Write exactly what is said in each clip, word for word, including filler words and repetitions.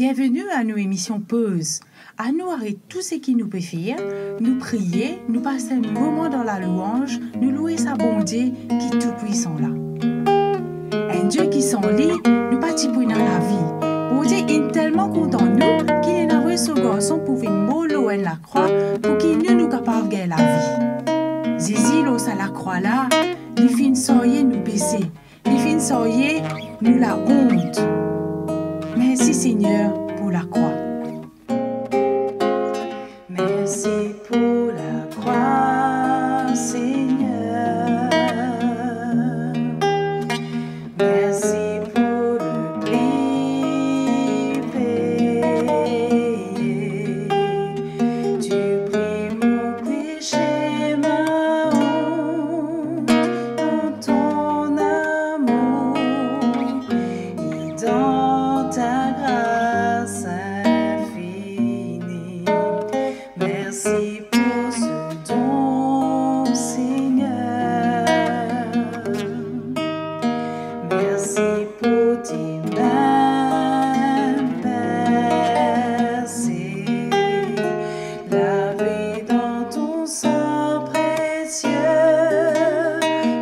Bienveni a nou emision Poz. Anou aret tou seki nou pe fer, nou priye, nou pas enn moman dan lalouanz, nou loue sa Bondie ki toupwisan la. Enn Die ki san li, nou pa ti pou ena lavi. Bondie inn telman kontan nou ki li inn avoy so Garson pou vinn mor lor enn lakrwa, pou ki nou, nou kapav gagn lavi. Zezi lor sa lakrwa la, li finn sarye nou pese. Li finn sarye nou laont. Mersi Segner pou lakrwa. Mersi pou lakrwa, Segner. Mersi pou le pri peye. Tu pris mon péché, ma honte, dans ton amour et dans ta grâce infinie. Mersi pou se don, Segner. Mersi pou tes mains pincées, lavé dans ton sang précieux.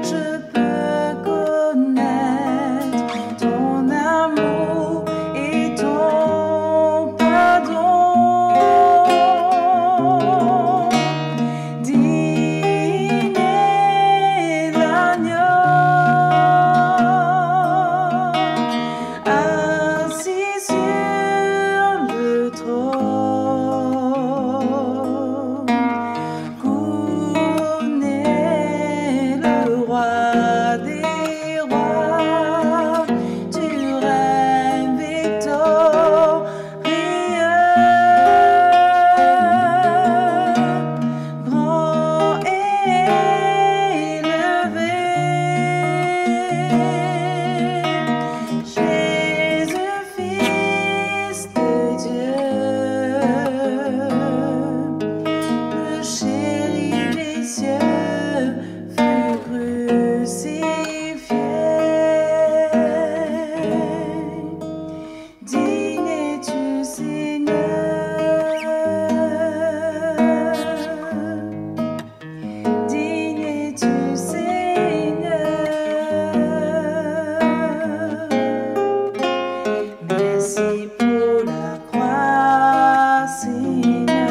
Je peux connaître ton amour et ton pardon. Digne est l'agneau assis sur le trône. Couronné le roi des rois, tu règnes victorieux, grand et élevé. Jésus, Fils de Dieu, le chéri des cieux fut crucifié. Digne es-tu, Seigneur. Digne es-tu, Seigneur. Mersi pou lakrwa, Segner.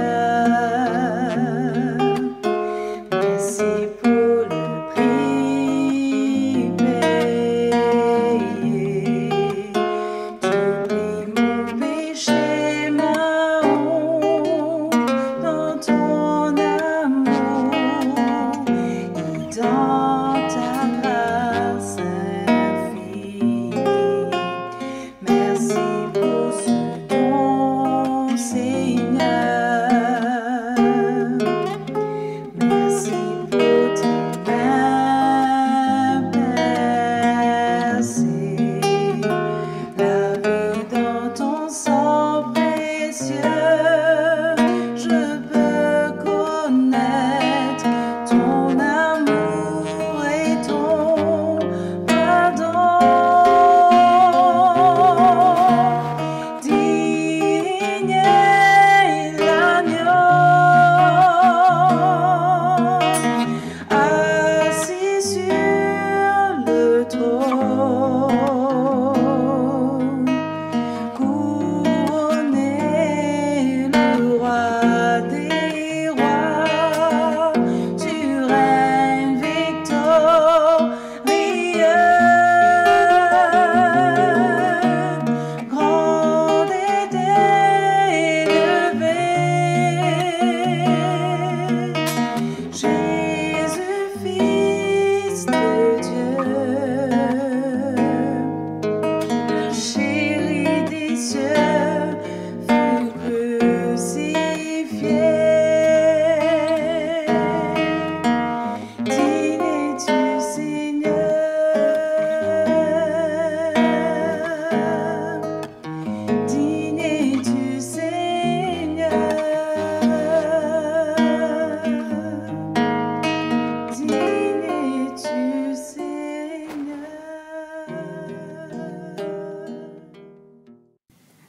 Mersi pou le pri peye. Tu pris mon péché, ma honte, dans ton amour et dans ta grâce infinie. Mersi pou se don, Segner. Mersi pou tes mains pincées, lavé dans ton sang précieux. Je peux connaître ton amour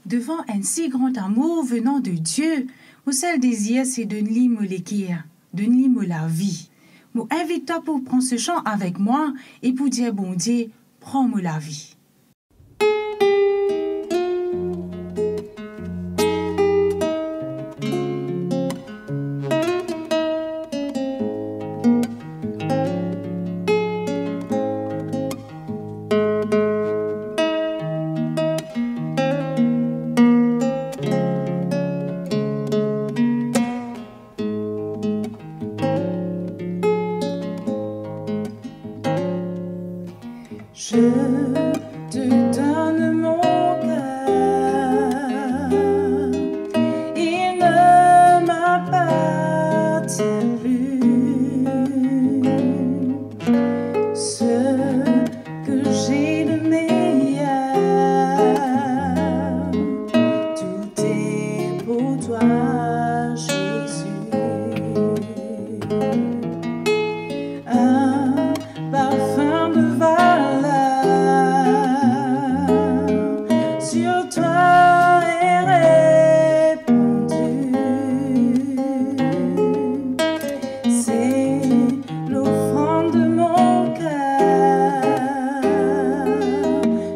Devan enn si gran amour venan de Die, mo sel dezir se donn li mo leker, donn li mo lavi. Mo invit twa pou pran se san avek mwa e pou dir Bondie, pran mo lavi. Je te donne mon cœur, il ne m'appartient plus. Ce que j'ai de meilleur, tout est pour toi, Jésus. Un parfum de valeur sur toi est répandu. C'est l'offrande de mon cœur.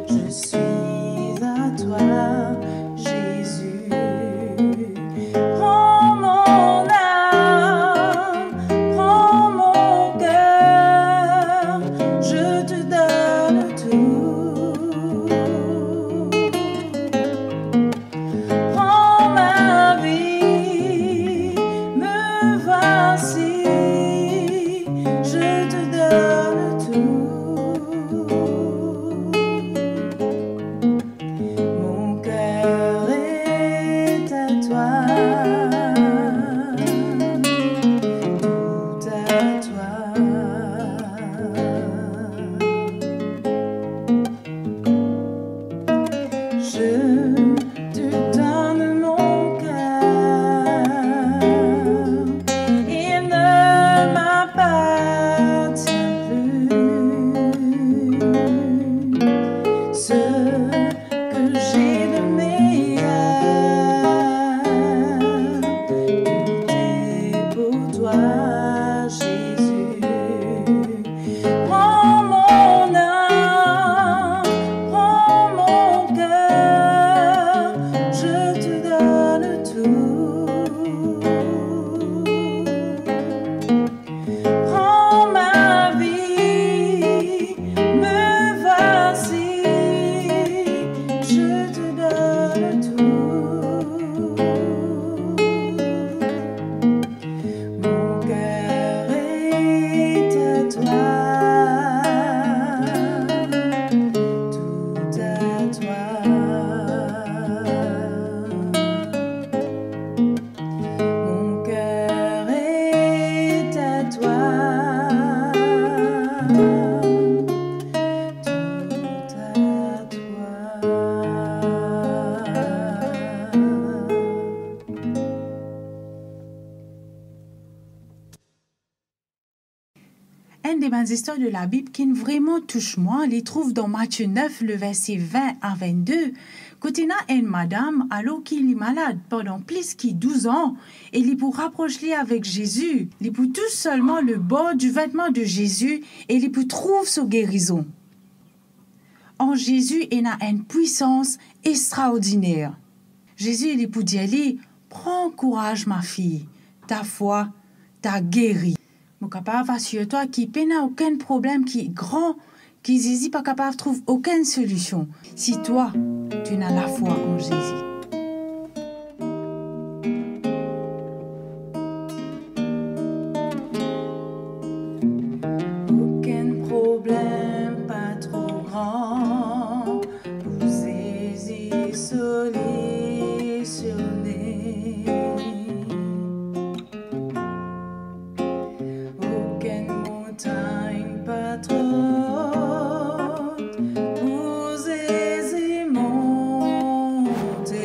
Je suis à toi, Jésus. Prends mon âme, prends mon cœur, je te donne tout. Prends ma vie, me voici, je te donne tout. Mon cœur est à toi, tout à toi. Je te donne mon cœur, il ne m'appartient plus. Ce que j'ai de meilleur, tout est pour toi, Jésus. Prends mon âme, prends mon cœur, je te donne tout. Prends ma vie, me voici, je te donne tout. Mon cœur est à toi, tout à toi. Mon cœur est à toi, tout à toi. Enn de bann zistwar de Labib ki'nn vreman tous mwa, li trouv dan Matie nef, le verse vin a vennde, kot ena enn madam, alor ki li malad pandan plis ki douz an, e li pou rapros li avek Zezi, li pou tous selman le bor di vetman de Zezi e li pou trouv so gerizon. An Zezi ena enn pwisans extraordiner. Zezi, li pou dir li, "Pran kouraz, ma fille, ta foi t'a guéri." Mo kapav asir twa ki pena okenn problem ki gran ki Zezi pa kapav trouv okenn solision, si twa, to ena lafwa an Zezi. Okenn problem pa tro gran pou Zezi solisione. Okenn montagn pa tro pou Zezi monte.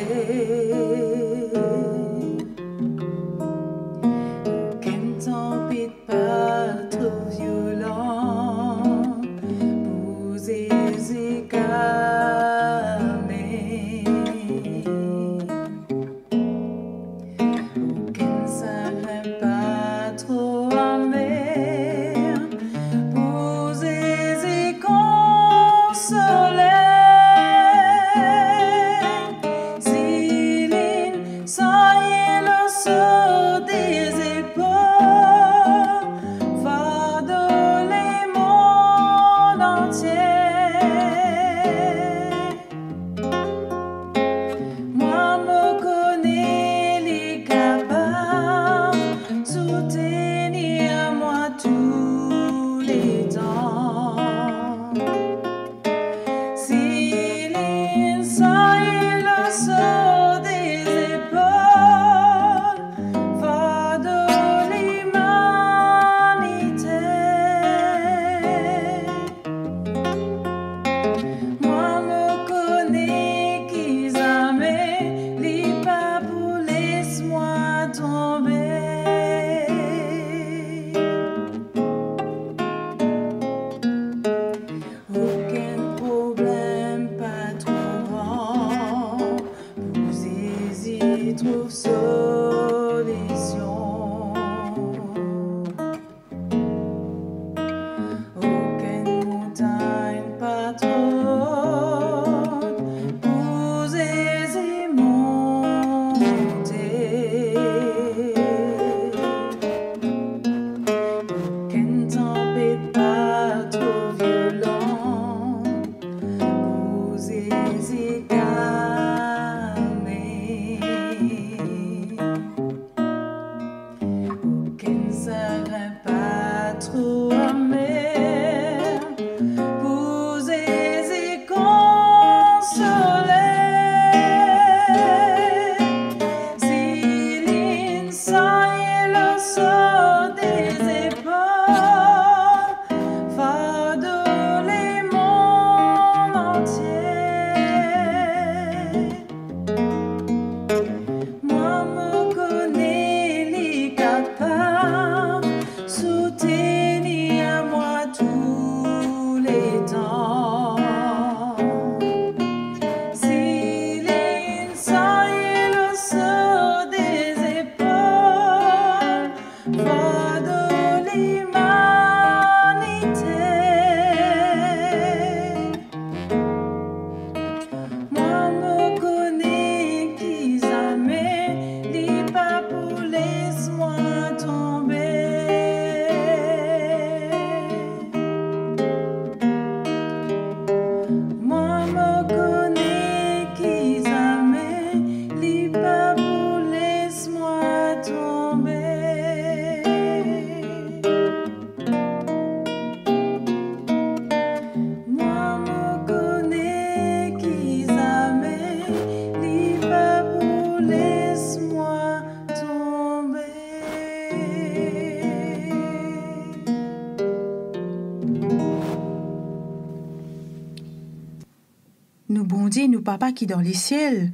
Nou Bondie, nou Papa ki dan lesiel,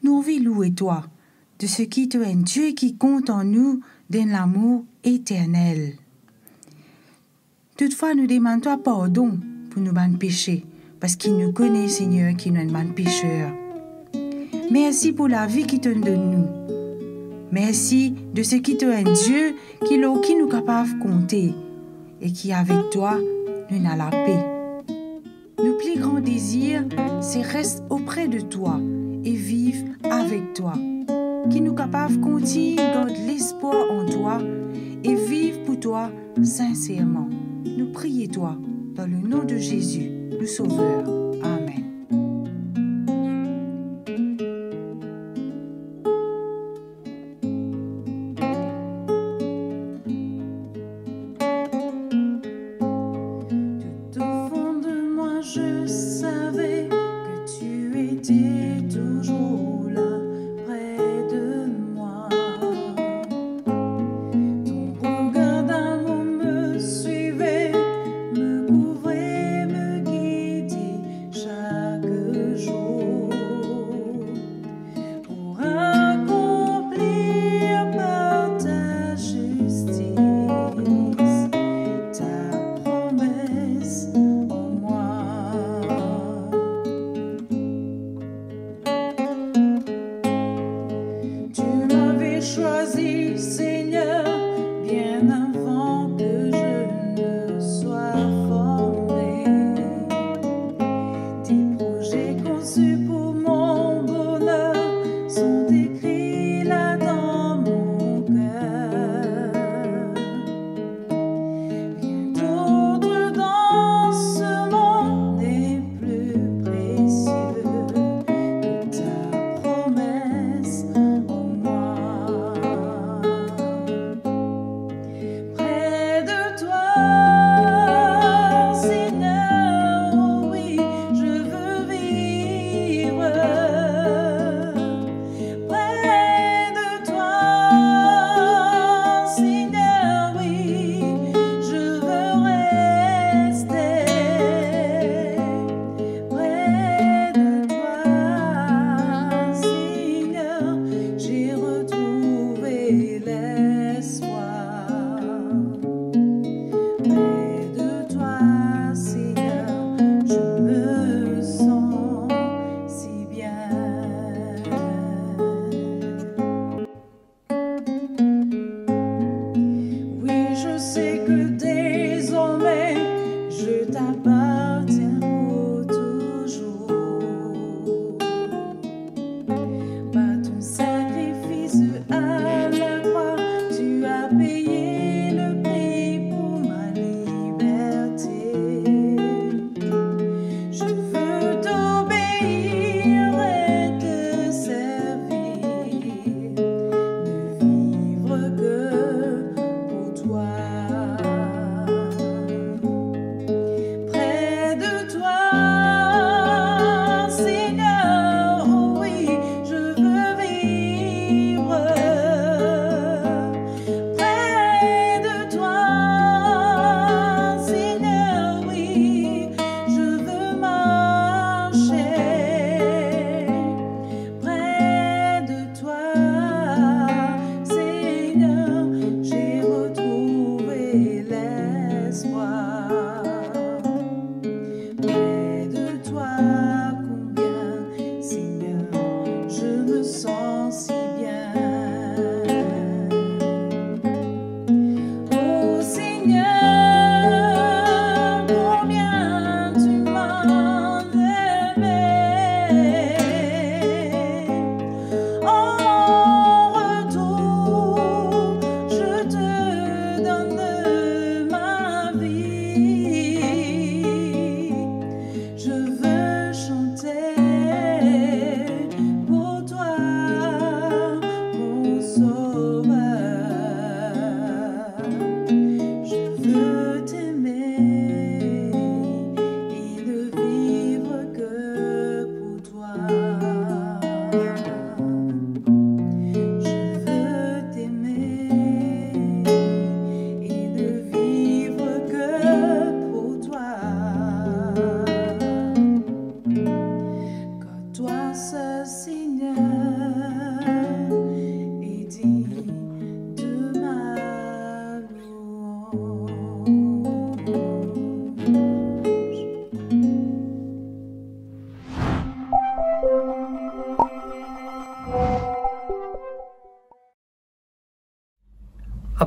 nou anvi loue twa, de seki to enn Die ki kont an nou dan enn lamour eternel. Toutfwa, nou demann twa pardon pou nou bann pese, parski nou kone, Segner, ki nou enn bann peser. Mersi pou lavi ki to donn nou. Mersi de seki to enn Die ki lor ki nou kapav konte e ki avek twa nou ena lape. Nou pli gran dezir, se res opre de twa e viv avek twa. Ki nou kapav kontign gard lespwar an twa e viv pou twa sinserman. Nou priye twa dan le nom de Zezi, nou Sover. Amen. Tout au fond de moi, je savais que tu étais toujours là, près de moi. Ton regard d'amour me suivait, me couvrait, me guidait chaque jour. Pour accomplir par ta justice ta promesse en moi.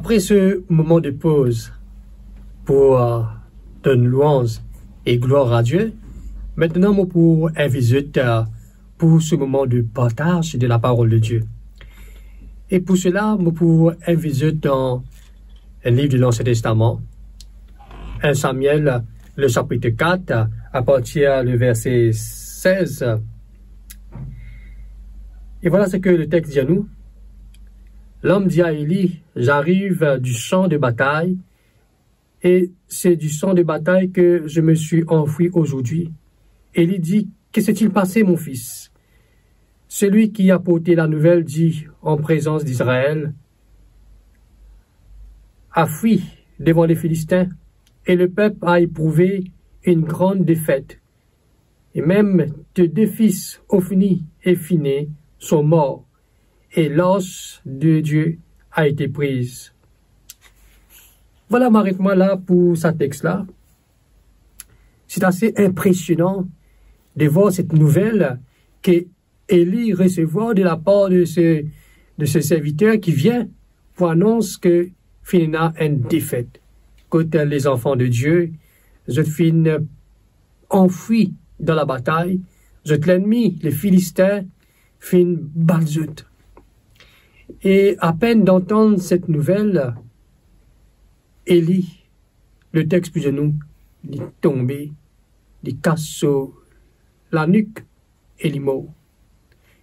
Apre se moman de poz pou, euh, donn lwanz e glwar a Die, aster mo pou invit zot, euh, pou se moman de partaz de laparol de Die. E pou sela, mo pou invit zot dan enn liv de Lansien Testaman, enn Samyel, le sapit kat, a partir le verse sez. E vwala seki le text dir anou. L'homme dit à Élie: J'arrive du champ de bataille, et c'est du champ de bataille que je me suis enfui aujourd'hui. Élie dit: Que s'est-il passé, mon fils ? Celui qui a porté la nouvelle dit en présence d'Israël: A fui devant les Philistins, et le peuple a éprouvé une grande défaite. Et même tes deux fils, Hophni et Phinée, sont morts, et l'arche de Dieu a été prise. Vwala, mo aret mwa la pou sa text la. C'est assez impressionnant de voir cette nouvelle que Élie recevoir de la part de ce, de ce serviteur qui vient pour annoncer que finn ena enn defet. Kot lezanfan de Die, zot finn anfwi dan labatay, zot lennmi, le Filistin, finn bat zot. E apenn d'antann set nouvel, Élie, le text pou dir nou, li tonbe, li kas so lanik e li mor.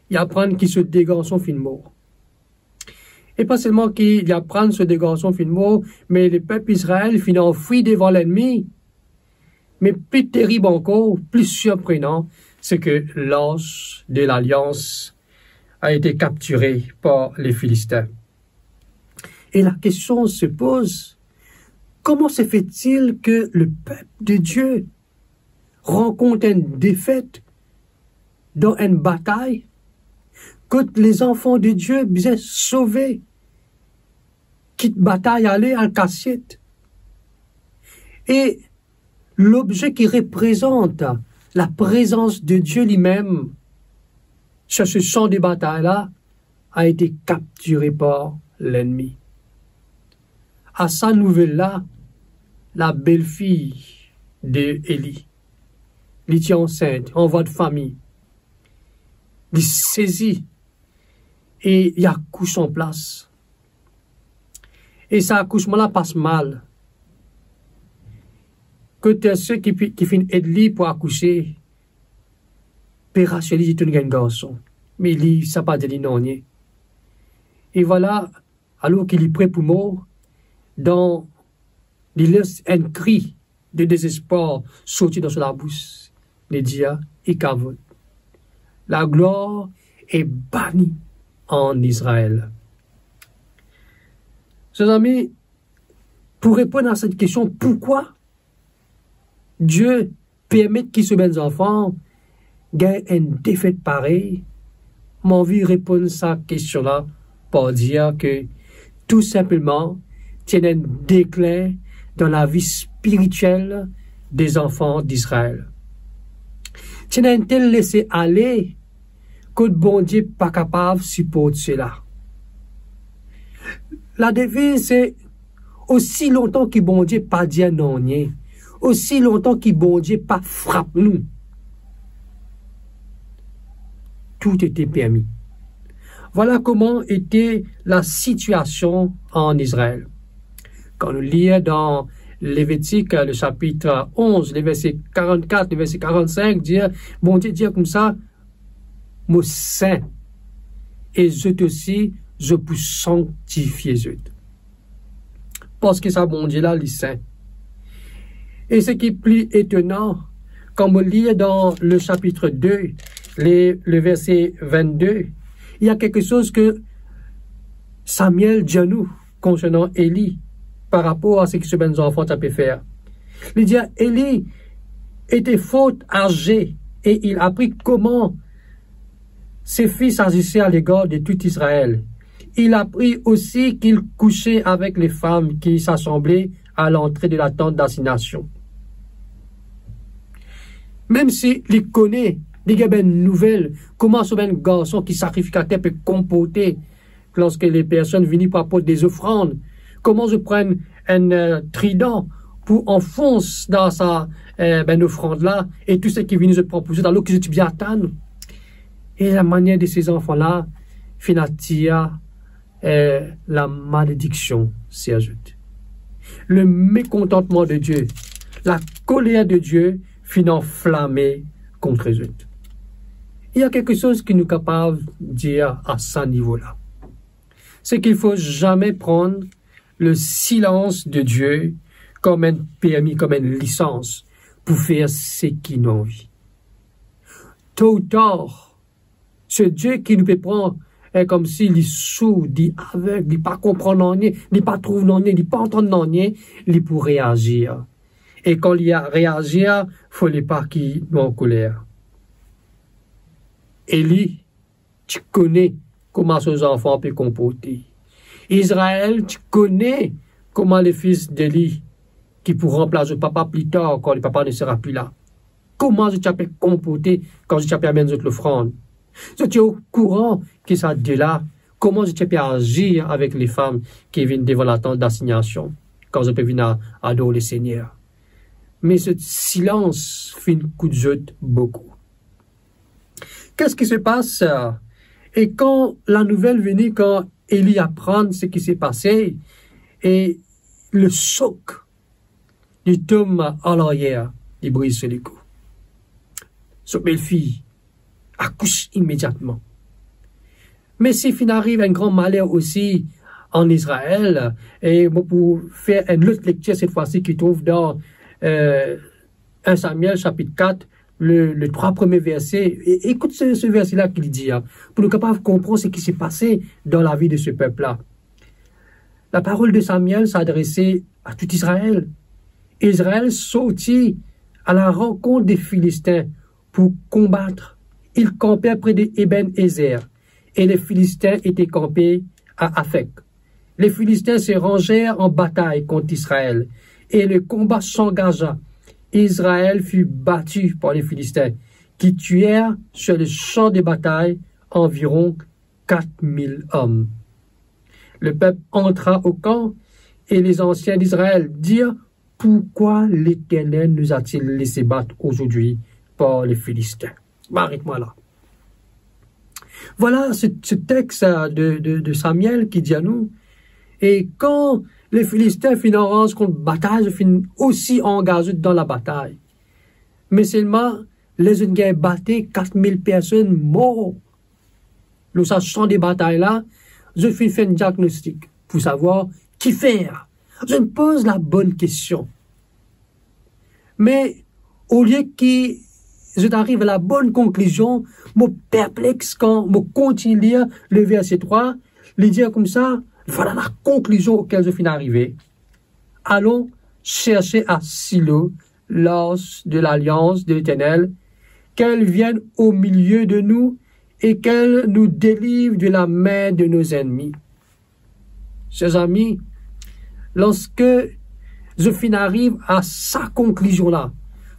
Li aprann ki so de garson finn mor. E pa selman ki li aprann so de garson finn mor, me lepep Izrael finn anfwi devan lennmi. Me pli terib ankor, pli sirprenan, se ke l'Arche de l'Alliance a été capturée par les Philistins. Et la question se pose, comment se fait-il que le peuple de Dieu rankont enn defet dan enn batay, kot lezanfan de Die bizin sove, kit batay, ale al kasiet. E lobze ki reprezant laprezans de Die limem, sir se san de batay la, a été capturé par l'ennemi. A sa nouvel la, labelfi de Élie, li ti ansint, an vwa de fami, li sezi e li akous an plas. E sa akousman la pas mal. Kot se ki, ki finn ed li pou akouse, pe rasir li, li tourn gagn garson. Me li, sa pa dir li nanye. E vwala, alor ki li pre pou mor, dan, li les enn kri de dezespwar sorti dan so labous. Li dir, ikavod, laglwar e bani an Izrael. Zot zami, pou reponn a set kestion, poukwa Die permet ki so bann zanfan gagn enn defet parey, mo anvi reponn sa kestion la par dir ke tou sinpleman, ti ena enn deklin dan lavi spiritiel de zanfan d'Izrael. Ti ena enn tel lese ale kot Bondie pa kapav siport sela. Ladeviz se, osi lontan ki Bondie pa dir nanye, osi lontan ki Bondie pa frap nou, tout ete permi. Vwala kouma ete lasitiasion an Izrael. Kan nou lir dan Levitik, le sapit onz, le verse karannkat, le verse karannsink, dir, Bondie dir koumsa, mo sin, e zot osi, zot pou sanktifie zot. Parski sa Bondie la, li sin. E seki pli etonan, kan mo lir dan le sapit de, le, le verse vennde, il y a quelque chose que Samyel dir nou konsernan Élie par rapor a seki so bann zanfan ti pe fer. Li dir, Élie était fort âgé et il apprit comment ses fils agissaient à l'égard de tout Israël. Il apprit aussi qu'il couchait avec les femmes qui s'assemblaient à l'entrée de la tente d'assignation. Mem si li kone, li gagn bann nouvel, kouma so bann garson ki sakrifikater pe konporte, lorske lepersonn vini pou aport dezofrann, Kouma zot pran enn, eh, tridan pou anfons dan sa, eh, bann ofrand la, e tou seki vini zot pran pou zot, alor ki zot ti bien atann. E lamanier de se zanfan la finn atir, eh, lamalediction ser zot. Le mécontentement de Dieu, la colère de Dieu finn anflame kont zot. Il y a quelque chose ki nou kapav dir a sa nivo la. C'est qu'il faut jamais prendre le silence de Dieu comme un permis, comme une licence pour faire ce ki nou anvi. Tot ou tar, se Die ki nou pe pran, eh, koumsi li sourd, li aveg, li pa konpran nanye, li pa trouv nanye, li pa antann nanye, li pou reazir. E kan li a reazir, fode pa ki nou ankoler. Eli ti kone kouma so zanfan pe konporte. Izrael ti kone kouma lefis de li, ki pou ranplas zot papa pli tar, kan li papa ne sera plus là, kouma zot ti ape konporte kan zot ti ape amenn zot lofrann. Zot ti okouran ki sa de la, kouma zot ti ape azir avek lefam ki vinn devan latant dasignasion, kan zot pe vinn a-, ador Lesegner. Me zot silans finn kout zot boukou. Qu'est-ce qui se passe? E kan lanouvel vini, kan Eli aprann seki se pase, e le sok, li tom an laryer, li briz so lekou. So belfi akous imediatman. Me si finn ariv enn gran maler osi an Izrael, e mo pou fer enn lot lektir set fwa si ki trouv dan, eh, un Samuel chapitre quatre, le, le trois premiers versets. E, ekout se, se verse la ki li dir, pou nou kapav konpran seki se pase dan lavi de se pep la. La parole de Samuel s'adressait à tout Israël. Israël sortit à la rencontre des Philistins pour combattre. Ils campèrent près de Eben-Ezer et les Philistins étaient campés à Aphek. Les Philistins se rangèrent en bataille contre Israël et le combat s'engagea. Israël fut battu par les Philistins, qui tuèrent sur le champ de bataille environ quatre mille hommes. Le peuple entra au camp et les anciens d'Israël dirent, pourquoi l'Éternel nous a-t-il laissé battre aujourd'hui par les Philistins? Aret mwa la. Vwala se, se text, eh, de, de, de Samuel ki dir anou, e kan le Filistin finn aranz kont batay, zot finn osi angaz dan labatay. Me selman, ler zot gagn bate, kat mil personn mor lor sa san de batay la, zot finn fer enn diagnostik pou savwar ki fer. Zot poz labonn kestion. Me olie ki zot ariv a labonn konklizion, mo perplex kan mo kontign lir le verse trwa, li dir koumsa, vwala lakonklizion okel zot finn arive. Allons chercher à Silo l'arche de l'alliance de l'Éternel, qu'elle vienne au milieu de nous et qu'elle nous délivre de la main de nos ennemis. Ser zami, lorski zot finn ariv a sa konklizion la,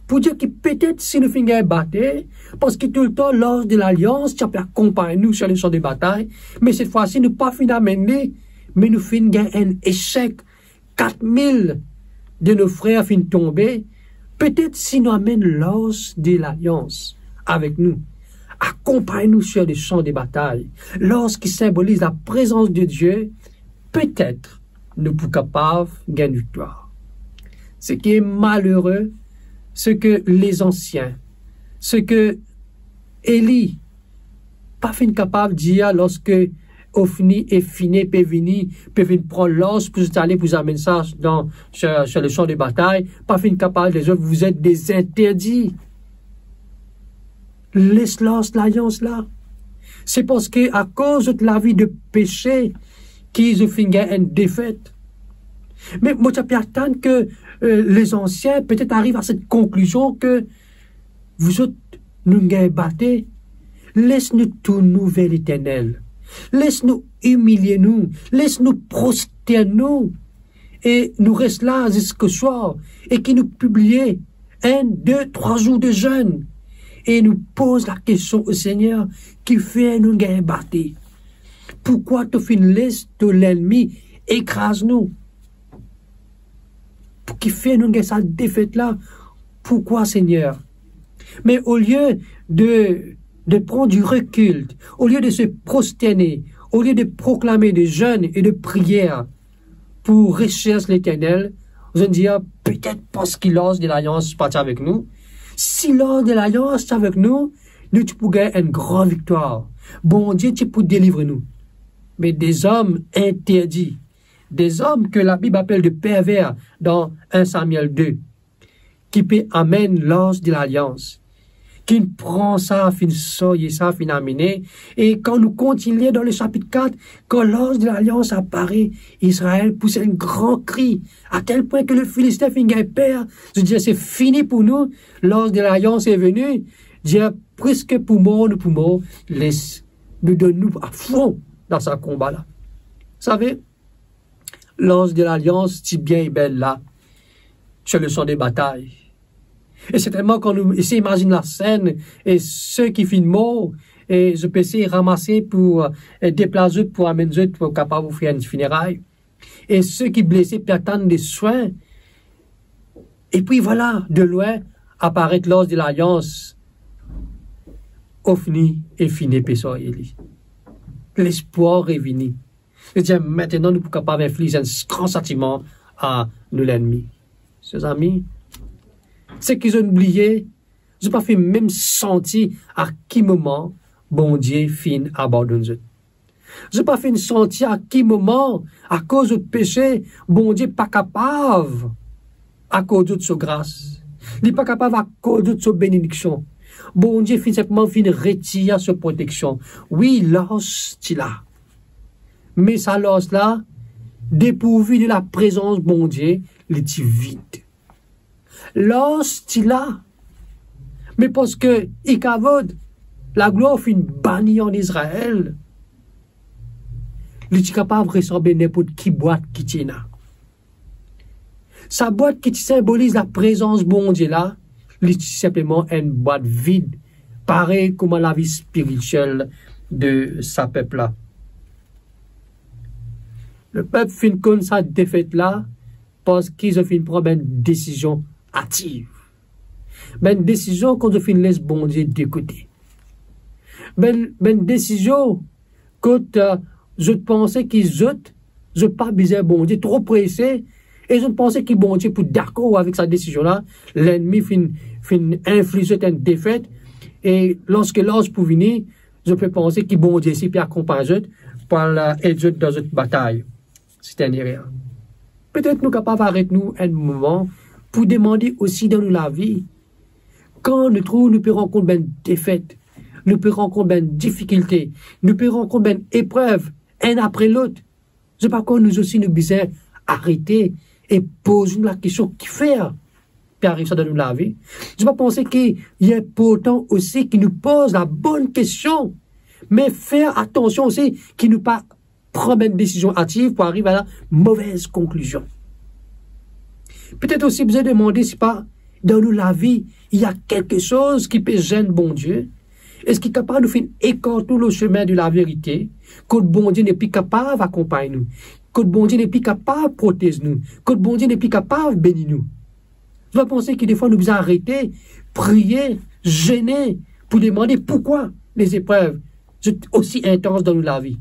pou dir ki petet si nou finn gagn bate, parski toultan l'arche de l'alliance ti pe akonpagn nou sur le champ de batay, me set fwa si nou pa finn amenn li, me nou finn gagn enn esek, kat mil de nou frer finn tonbe, petet si nou amenn l'arche de l'alliance avek nou, akonpagn nou sur le champ de batay, l'arche ki sinboliz laprezans de Die, petet nou pou kapav gagn viktwar. Seki malere, seki lezansie, seki Eli pa finn kapav dir lorski Ofni e Fine pe vini, pe vinn pran lars pou zot ale pou zot amenn sa dan, sur, sur le champ de bataille, pa finn kapav dir zot, vous êtes des interdits. Les lars lalians la. Se parski akoz zot lavi de pese ki zot finn gagn enn defet. Me mo ti pe atann ki, eh, lezansie petet ariv a set konklizion ki, vous êtes, nou gagn bate, les nou tourn nou ver Leternel. Les nou imilie nou, les nou prostern nou, e nou res la ziska swar, e ki nou piblie enn, de, trwa zour de zenn, e nou poz lakestion o Segner, kifer nou gagn bate? Poukwa to finn les to lennmi ekraz nou? Kifer nou gagn sa defet la? Pourquoi, Seigneur? Mais au lieu de, de prendre du recul, au lieu de se prosterner, au lieu de proclamer de jeûne et de prière pour rechercher l'Éternel, zot dir, petet parski Lars de Lalians pa ti avek nou. Si Lars de Lalians ti avek nou, nou ti pou gagn enn gran viktwar. Bondie ti pou delivre nou. Me dezom interdi, dezom ke Labib apel de perver dan enn Samyel de, ki pe amenn Lars de Lalians, ki pran sa, finn sarye sa, finn amene. E kan nou kontign lir dan le sapit kat, kan Lars de Lalians apare, Izrael pous enn gran kri, a tel pwin ke le Filistin finn gagn per, zot dir, se fini pou nou, Lars de Lalians est venu, dir, preske pou mor, nou pou mor, les nou donn nou a fon dan sa konba la. Save, Lars de Lalians ti bien e bel la, sur le champ de batay. E sertennman, kan nou esey imazinn lasenn, e seki finn mor, e zot pe esey ramase pou, e, deplas zot, pou amenn zot, pou kapav fer enn fineray. E seki blese pe atann de swin. Epi vwala, de lwin, aparet Lars de Lalians, Ofni e Fine pe sarye li. Lespwar revini. Li dir, aster nou pou kapav infliz enn gran satiman a nou lennmi. Sezami, seki zot bliye, zot pa finn mem santi a ki moman Bondie finn abandonn zot. Zot pa finn santi a ki moman, akoz zot pese, Bondie pa kapav akord zot so gras. Li pa kapav akord zot so benediksion. Bondie finn sinpleman finn retir so proteksion. Wi, Lars ti la. Me sa Lars la, depourvi de laprezans Bondie, li ti vid. Lars ti la. Me parski Ikavod, laglwar finn bani an Izrael, li ti kapav resanble ninport ki bwat ki ti ena. Sa bwat ki ti sinboliz laprezans Bondie la, li ti sinpleman enn bwat vid, parey kouma lavi spiritiel de sa pep la. Lepep finn konn sa defet la, parski zot finn pran bann desizion ativ. Bann desizion kot zot finn les Bondie de kote. Bann, bann desizion kot, eh, zot panse ki zot, zot pa bizin Bondie, tro prese, e zot panse ki Bondie pou dakor avek sa desizion la. Lennmi finn, finn infliz zot enn defet, e lorski Lars pou vini, zot pe panse ki Bondie si pe akonpagn zot, pou al, eh, ed zot dan zot batay. Se enn erer. Petet nou kapav aret nou enn moman pou demande osi dan nou lavi, kan nou trouv nou pe rankont bann defet, nou pe rankont bann difikilte, nou pe rankont bann eprev, enn apre lot, zot pa krwar nou osi nou bizin arete e poz nou lakestion, kifer pe ariv sa dan nou lavi? Zot pa panse ki li inportan osi ki nou poz labonn kestion, me fer atansion osi ki nou pa pran bann desizion ativ pou ariv a la movez konklizion? Petet osi bizin demande si pa dan nou lavi, ena kelke soz ki pe zenn Bondie, eski kapav nou finn ekart nou lor semin de laverite, kot Bondie nepli kapav akonpagn nou, kot Bondie nepli kapav protez nou, kot Bondie nepli kapav beni nou? Zot pa panse ki defwa nou bizin arete, priye, zene pou demande poukwa lezeprev zot osi intans dan nou lavi?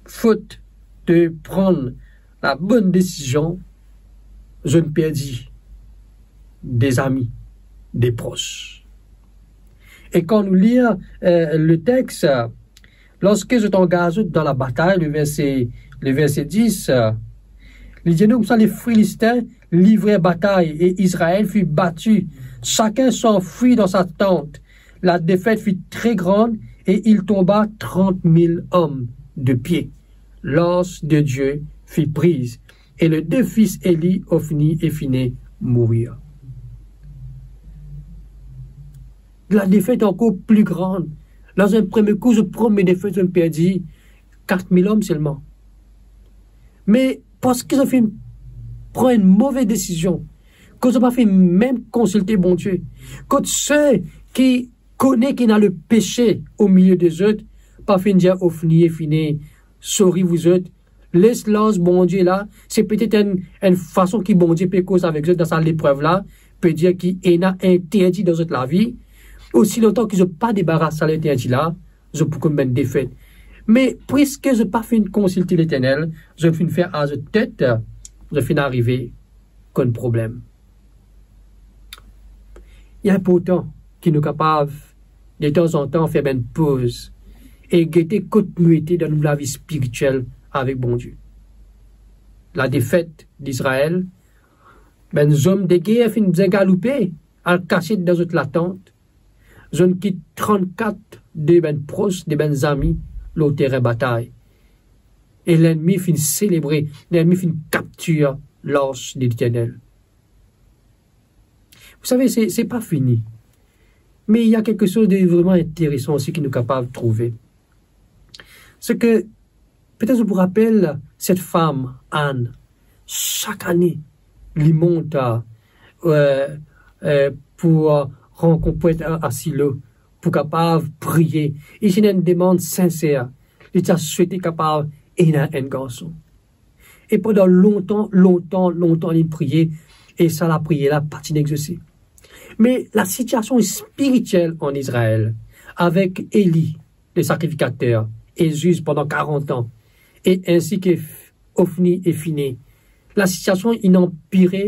Fot de pran labonn desizion, zot perdi de zami, de pros. E kan nou lir, eh, le text, lorski zot angaz zot dan labatay, le verse, le verse dis, eh, li dir nou koumsa, les Philistins livrèrent bataille et Israël fut battu, chacun s'enfuit dans sa tente. La défaite fut très grande et il tomba trente mille hommes de pied. L'anse de Dieu fut prise et les deux fils Éli, Ophni et Phinée, moururent. Ladefet ankor pli gran. Dan enn premie kou, zot premie defet, zot perdi kat mil om selman. Me parski zot finn pran enn move desizion, kot zot pa finn mem konsilte Bondie, kot seki kone ki ena lepese omilie de zot, pa finn dir Ophni e Phinée, sori, vous êtes Les larz Bondie la, se petet enn, enn fason ki Bondie pe koz avek zot dan sa leprev la, pe dir ki ena interdi dan zot lavi, osi lontan ki zot pa debaras sa linterdi la, zot pou konn bann defet. Me piske zot pa finn konsilte Leternel, zot finn fer ar zot tet, zot finn arive konn problem. Li inportan ki nou kapav detanzantan fer bann poz e gete kot nou ete dan nou lavi spiritiel avek Bondie. Ladefet Izrael, bann zom de ger finn bizin galoupe al kasiet dan zot latant. Zot inn kit trannkat de bann pros, de bann zami lor terin batay. E lennmi finn selebre, lennmi finn kaptir lars de Leternel. Vous savez, c'est, c'est pas fini. Mais il y a quelque chose de vraiment intéressant aussi ki nou kapav trouve. Se ke, petet zot pou rapel set fam, Ann, sak ane, li mont a, euh, euh, pou, euh, rann konpwet a, a Silo, pou kapav priye. Li ti ena enn demann sinser. Li ti a swete kapav ena enn garson. E pandan lontan, lontan, lontan, li priye, e sa lapriyer la pa ti egzose. Me lasitiasion spiritiel an Izrael, avek Eli, le sakrifikater, e ziz pandan karant an, e ainsi ke Ofni e Fine, lasitiasion inn anpire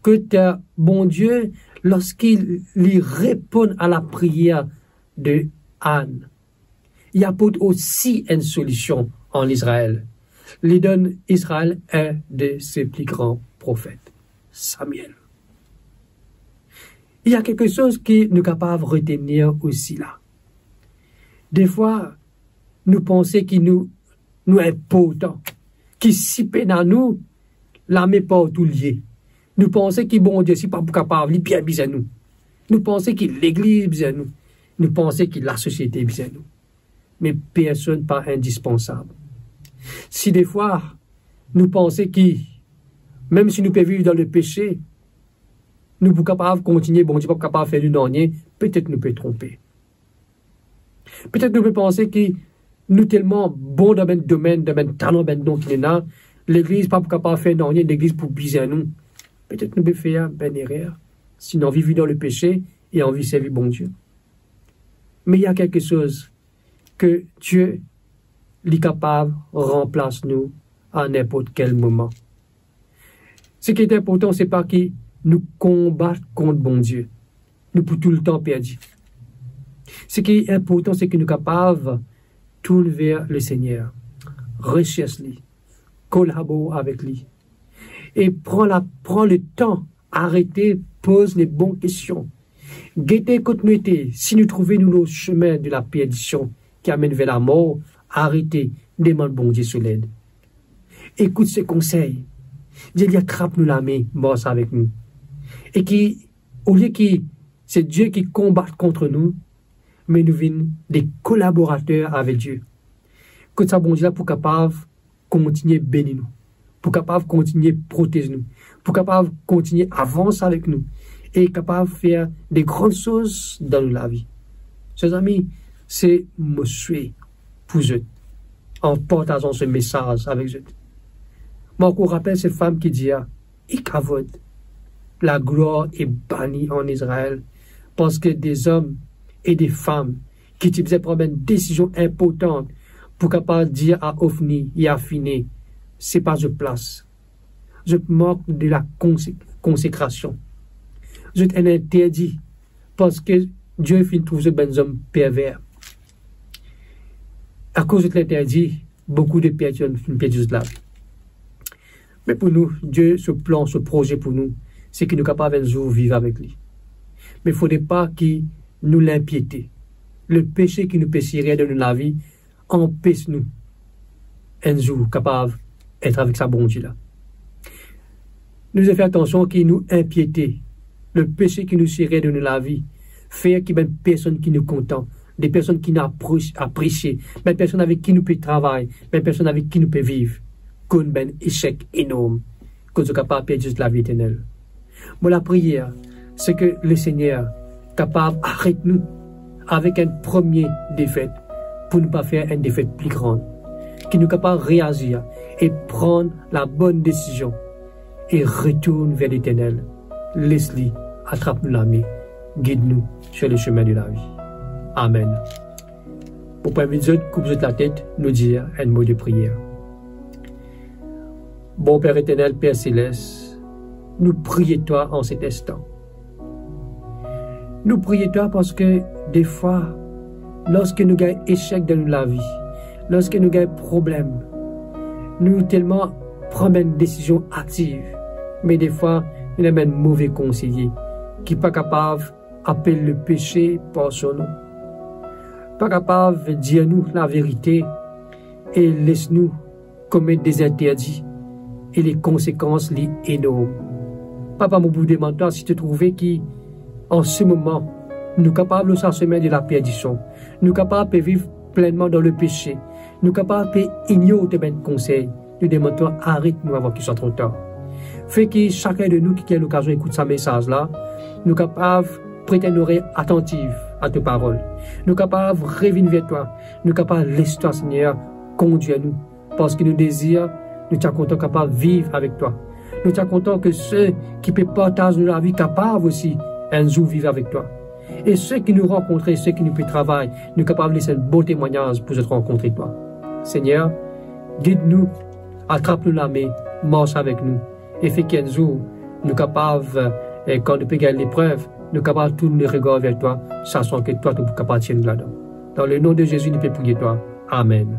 kot, euh, Bondie, lorski li reponn a lapriyer de Ann, li aport osi enn solision an Izrael. Li donn Izrael enn de se pli gran profet, Samyel. Il y a quelque chose ki nou kapav retenir osi la. Defwa, nou panse ki nou, nou inportan, ki si pena nou, lame partou li ye. Nou panse ki Bondie si pa pou kapav, li bien bizin nou. Nou panse ki legliz bizin nou. Nou panse ki lasosiete bizin nou. Me personn pa indispansab. Si defwa nou panse ki, mem si nou pe viv dan lepese, nou pou kapav kontigne, Bondie pa pou kapav fer nou nanye, petet nou pe tronpe. Petet nou pe panse ki nou telman bon dan bann domenn, dan bann talan, bann don ki nou ena, legliz pa pou kapav fer nanye, legliz pou bizin nou. Petet nou pe fer bann erer, si nou anvi viv dan lepese e anvi servi Bondie. Me il y a quelque chose ke Die, li kapav ranplas nou a ninport kel moman. Seki inportan, se pa ki nou konbat kont Bondie, nou pou toultan perdi. Seki inportan, se ki nou kapav tourn ver Lesegner, resers li, kolabor avek li, e pran la, pran letan, arete, poz lebon kestion. Gete kot nou ete, si nou trouve nou lor semin de laperdision ki amenn ver lamor, arete, demann Bondie so led. Ekout se konsey. Dir li atrap nou lame, mars avek nou. E ki, olie ki se Die ki konbat kont nou, me nou vinn de kolaborater avek Die. Kot sa Bondie la pou kapav kontigne beni nou, pou kapav kontigne protez nou, pou kapav kontigne avans avek nou e kapav fer de gran soz dan nou lavi. Ser zami, se mo swe pou zot an partazan se mesaz avek zot. Mo ankor rapel se fam ki dir, ikavod, laglwar e bani an Izrael, parski de zom e de fam ki ti bizin pran bann desizion inportan pou kapav dir a Ofni e a Fine, se pa zot plas. Zot mank de la konse-, konsekrasion. Zot enn interdi, parski Die finn trouv zot bann zom perver. Akoz zot linterdi, boukou de personn finn perdi zot lavi. Me pou nou, Die, so plan, so proze pou nou, se ki nou kapav enn zour viv avek li. Me fode pa ki nou linpiete, lepese ki nou pe sire dan nou lavi, anpes nou enn zour kapav et avek sa Bondie la. Nou devre fer atansion ki nou inpiete, lepese ki nou sire dan nou lavi, fer ki bann personn ki nou kontan, de personn ki nou apre-, apresie, bann personn avek ki nou pe travay, bann personn avek ki nou pe viv, konn bann esek enorm, kot zot kapav perdi zot lavi eternel. Mo lapriyer, se ki Lesegner kapav aret nou avek enn premie defet, pou nou pa fer enn defet pli gran, ki nou kapav reazir e pran labonn desizion e retourn ver Leternel. Les li atrap nou lame, gid nou sur le chemin de la vie. Amen. Pou permet zot koup zot latet, nou dir enn mo de priyer. Bon Per Eternel, Per Seles, nou priye twa an set instan. Nou priye twa parski defwa, lorski nou gagn esek dan nou lavi, lorski nou gagn problem, nou telman pran bann desizion ativ, me defwa nou ena bann move konseye ki pa kapav apel lepese par so nom, pa kapav dir nou laverite e les nou komet de zinterdi e lekonsekans li enorm. Papa, mo pou demann twa si to trouve ki an se moman nou kapav lor sa semin de laperdision, nou kapav pe viv plennman dan lepese, nou kapav pe ignor to bann konsey, nou demann twa aret nou avan ki swa tro tar. Fer ki sakenn de nou ki gagn lokazion ekout sa mesaz la, nou kapav pret enn zorey atantiv a to parol. Nou kapav revinn ver twa, nou kapav les twa, Segner, kondir nou, parski nou dezir, nou ti a kontan kapav viv avek twa. Nou ti a kontan ki seki pe partaz nou lavi kapav osi enn zour viv avek twa. E seki nou rankontre, seki nou pe travay, nou kapav les enn bon temwagnaz pou zot rankontre twa. Segner, gid nou, atrap nou lame, mars avek nou, e fer ki enn zour nou kapav, eh, kan nou pe gagn leprev, nou kapav tourn nou regar ver twa, sasan ki twa to pou kapav tir nou ladan. Dan le nom de Zezi nou pe priye twa. Amen.